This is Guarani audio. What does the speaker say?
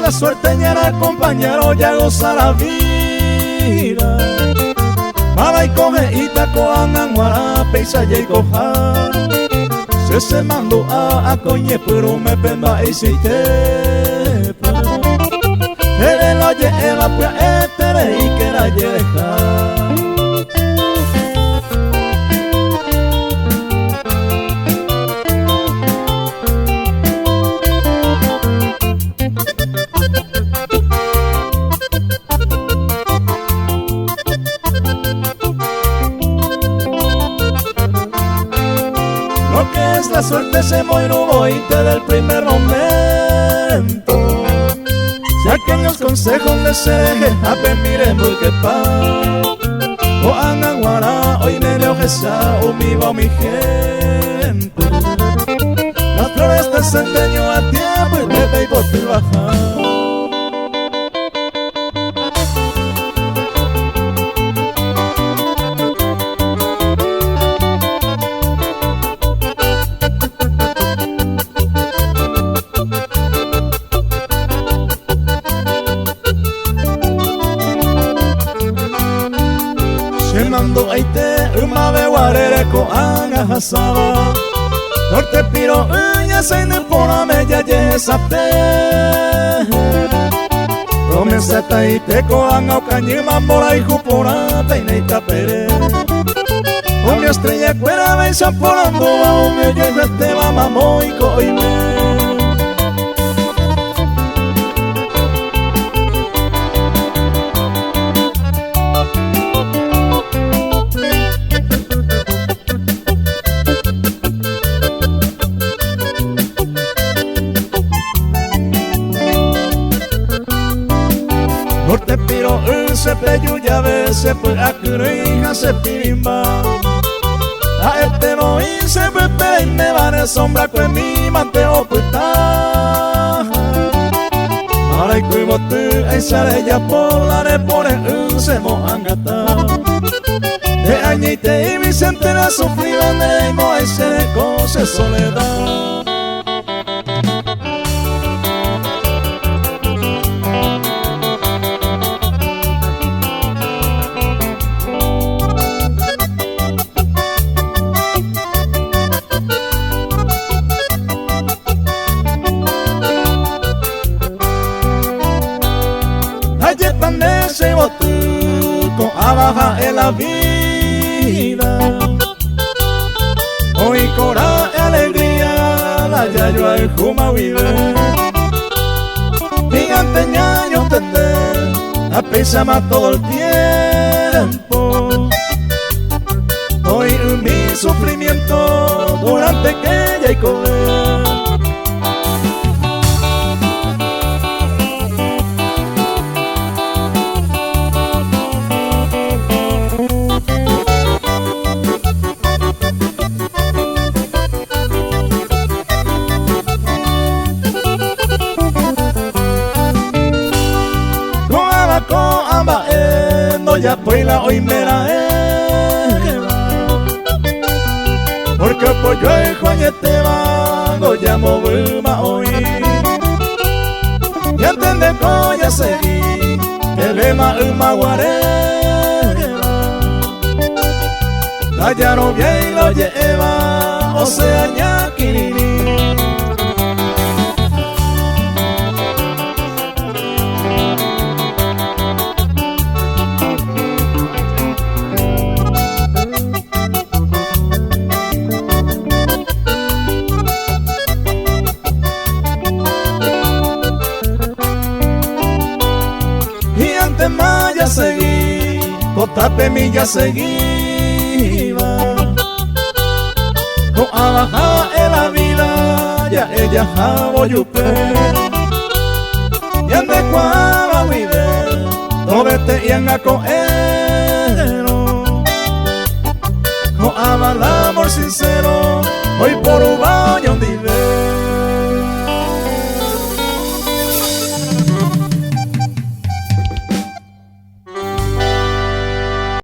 La suerte ñana acompañaron ya goza la vida. Maraiko he'íta ko'ág̃a g̃uarã péicha jaikoha. Che chemandu'a akoñepyrũme pe mba'eichaitépa. Ndéve la oje'éva pya'eterei kéra jereha. Lo que es la suerte se moiruvoite del primer momento. Si aquellos consejos de se ape mire muy que pa. O angaguara hoy me esa o mi va mi gente. Las flores de centeño a tiempo y bebe y bote baja. Chemandu'aite ymave guarére ko'ág̃a hasáva. Norte piro'y ñasẽine porãme jajehesape. Promesataite ko'ág̃a okañýma mborayhu porã péina itapere. Umi estrella-kuéra aveicha porandúva umi ojoayhuetéva mamo oiko oime. Norte piro'y che peju jave che py'akyrỹi ha che pirimba. Ha'ete voi che pype reiméva ne sombra kuemímante opyta. Maraiko yvoty aicha rejapo la repore'ỹ che mo'angata. Nde añeite'i Vicente la sufrido nde reimo'ãi che reko che soledad. Ajépa nde che yvoty ko'ãva ha'e la vida. Oĩkora alegría la jajoayhúma guive. Hi'ãnte ñañontende ha péichama todo el tiempo. Oĩ umi sufrimiento durante que jaikove. Ko'ãva ko'ã mba'e ndojapói la oimeraẽva. Porque opojoayhu añetéva ngojamovýma oĩ. Ñantende ko jasegi pevéma yma guaréva. Ndajaroviái la oje'éva osea ñakirirĩ. Hi'ãntema jasegi ko tapemi jasegíva. Ko'ãva ha'e la vida ja'e jahávo jupe. Ñandekuaáva guive tovete'i ág̃a ko'ẽrõ. Ko'ãva la amor sincero oiporúva oñondive.